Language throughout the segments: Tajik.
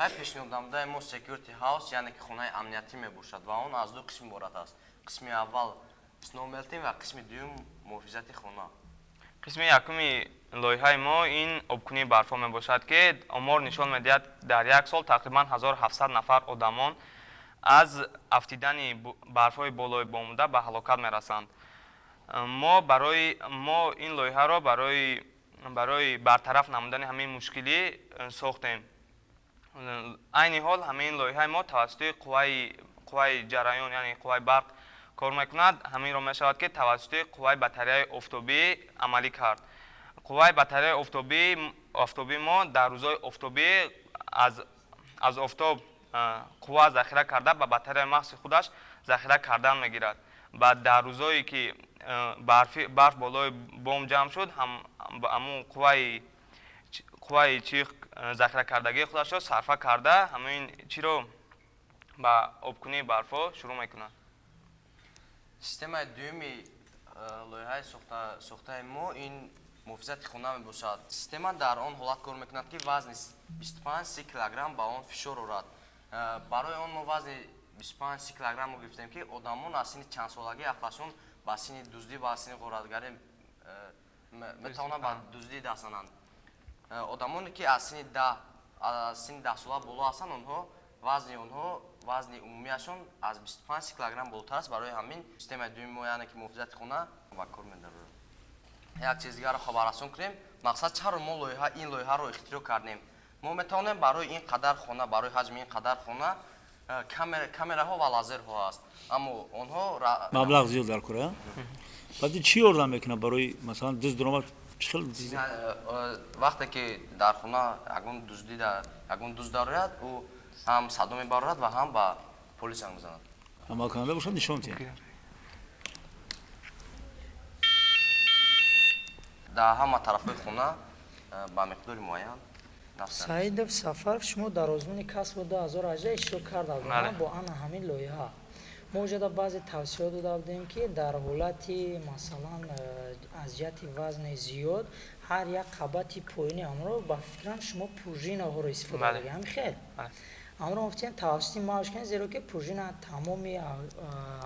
Лоиҳаи пешниҳоднамудаи мо Security House, яъне ки хонаи амниятӣ мебошад ва он аз ду қисм иборат аст. Қисми аввал snow melting ва қисми дуюм муҳофизати хона. Қисми якуми лоиҳаи мо ин обкунии барфҳо мебошад, ки омор нишон медиҳад, дар як сол тақрибан 1700 нафар одамон аз афтидани барфҳои болои бомуда ба ҳалокат мерасанд. Мо барои мо ин лоиҳаро барои бартараф намудани ҳамин мушкилӣ сохтем. Айни ҳол ҳамин лоиҳаи мо тавассути қувваи ҷараён, яъне қувваи барқ кор мекунад. Ҳаминро мешавад, ки тавассути қувваи батареяи офтобӣ амалӣ кард. Қувваи батареяи офтобӣ мо дар рӯзҳои офтобӣ аз офтоб қувва захира карда ба батареяи махсуси худаш захира кардан мегирад. Баъд дар рӯзҳое ки барф болои бом ҷамъ шуд, ҳамун қувваи чи захира кардагии худашро сарфа карда ҳамин чиро ба обкунии барфҳо шурӯъ мекунад. Системаи дуюми лоиҳаи сохтаи мо ин муҳофизати хона мебошад. Система дар он ҳолат кор мекунад, ки вазни 25-30 килограмм ба он фишор орад. Барои он мо вазни 25-30 килограммро гирифтем, ки одамон аз синни чандсолагӣ ақлашон ба синни дуздӣ, ба синни ғоратгарӣ метавонанд ба дуздӣ даст зананд. Одамоне ки аз синни 10 сола боло ҳастанд, онҳо вазни онҳо, вазни умумиашон аз 25 килограмм болотар аст. Барои ҳамин системаи дуюми мо, яъне ки муҳофизати хона, ба кор медарорад. Як чиз дигарро хабаррасон кунем. Мақсад, чаро мо ин лоиҳаро ихтироъ кардем? Мо метавонем барои ин қадар хона, барои ҳаҷми ин қадар хона камераҳо ва лазерҳо ҳаст, аммо онҳо Маблағ зиёд дар кора. Баъди чӣ ёрдам мекунад? Барои масалан дузд даромад, чӣ хел? Вақте ки дар хона ягон дуздӣ, ягон дузд дарояд, ӯ ҳам садо мебарорад ва ҳам ба полис занг мезанад. Амалкунанда бошад, нишон диҳед. Дар ҳама тарафҳои хона ба миқдори муайян. Саидов Сафаров, шумо дар озмуни касбу 2018 иштирок карда будед бо ана ҳамин лоиҳа. Мо оҷода баъзе тавсияҳо дода будем, ки дар ҳолати масалан аз ҷиҳати вазни зиёд ҳар як қабати поёни ҳамро, ба фикрам, шумо пружинаҳоро истифода бурдед. Ҳамин хел ҳамро гуфтем, тавассути мавҷ кунед, зеро ки пружина тамоми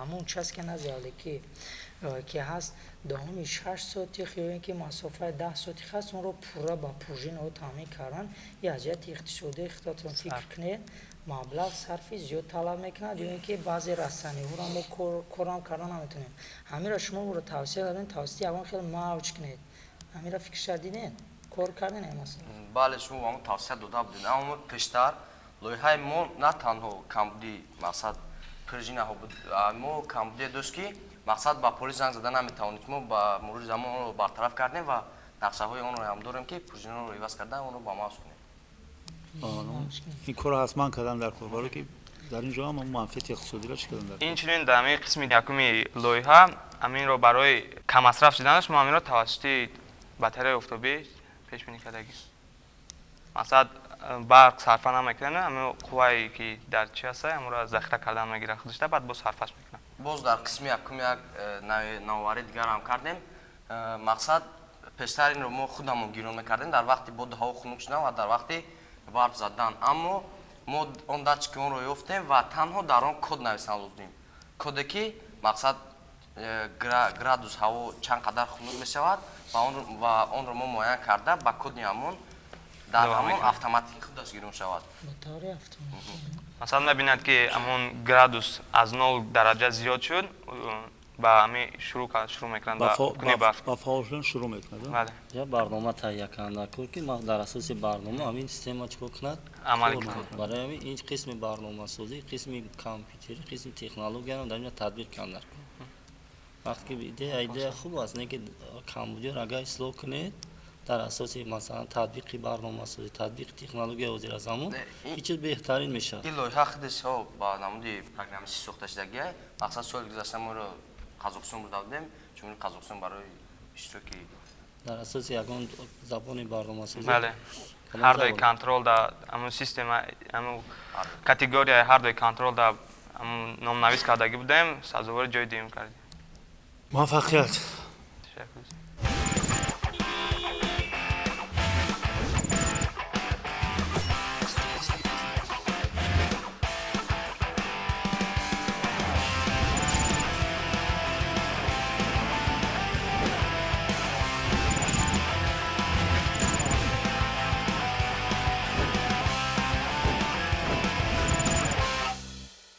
ҳамон участка назди ки ҳаст, давоми 6 сотих ё ин ки масофаи 10 сотих ҳаст, онро пурра ба пружинаҳо таъмин кардан и аз ҷиҳати иқтисодӣ худатон фикр кунед, маблағ сарфи зиёд талаб мекунад ё ин ки баъзе растаниҳоро мо корам кардан наметавонем. Ҳаминро шумо моро тавсия додем, тавассути ягон хел мавҷ кунед. Ҳаминро фикрша дидем, кор кардем ин масъала? Бале, шумо ба мо тавсия дода будед, аммо мо пештар лоиҳаи мо на танҳо камбуди, мақсад, пружинаҳо буд, мо камбудие дошт, ки мақсад, ба полис занг зада наметавонед. Мо ба мурури замон онро бартараф кардем ва нақшаҳои онро ҳам дорем, ки пружинаро иваз карда, онро ба мавҷ кунем. Ин корро ҳатман кардан дар кор, барое ки дар ин ҷо ҳам манфиати иқтисодиро чӣ кардан дар. Инчунин дар ҳамин қисми якуми лоиҳа ҳаминро барои каммасраф шуданаш мо ҳаминро тавассути батареяи офтобӣ пешбинӣ кардагим. Мақсад, барқ сарфа намекунад, ҳамин қуввае ки дар чи ҳаста, ҳамонро захира кардан мегирад худашда, баъд боз сарфаш мекунад. Боз дар қисми якум як навоварӣ дигар ҳам кардем. Мақсад, пештар инро мо худамон гирон мекардем дар вақти боду ҳаво хунук шудан ва дар вақти барф задан, аммо мо он датчики онро ёфтем ва танҳо дар он код нависан лозим, коде ки, мақсад, градус ҳаво чанд қадар хунук мешавад ва онро мо муайян карда, ба коди ҳамон дар ҳамон автоматики худаш гирон шавад. Масалан, мебинад, ки ҳамон градус аз 0 дараҷа зиёд шуд, ба ҳамин шурӯъ мекунад, ба куни барф. Ба фаъол шудан шурӯъ мекунад. Бале. Я барнома таҳия карда кор, ки дар асоси барнома ҳамин система чӣ кор кунад? Амалӣ кунад. Барои ҳамин ин қисми барномасозӣ, қисми компютерӣ, қисми технологияро дар инҷо татбиқ карда. Вақте ки идея хуб аст, не ки камбудиёро агар ислоҳ кунед, дар асоси масалан татбиқи барномасозӣ, татбиқи технологияи ҳозира замон, ин чиз беҳтарин мешавад. Ин лоиҳа худаш ба намуди программистӣ сохта шудагия. Мақсад, соли гузашта моро Қазоқистон бурда будем, чун Қазоқистон барои иштироки Дар асоси ягон забони барномасозӣ? Бале, ҳардуи контрол да ҳамун система, ҳамун категорияи ҳардуи контрол да ҳамун номнавис кардагӣ будем, сазовори ҷои дуюм кардем. Муваффақият. Ташаккур.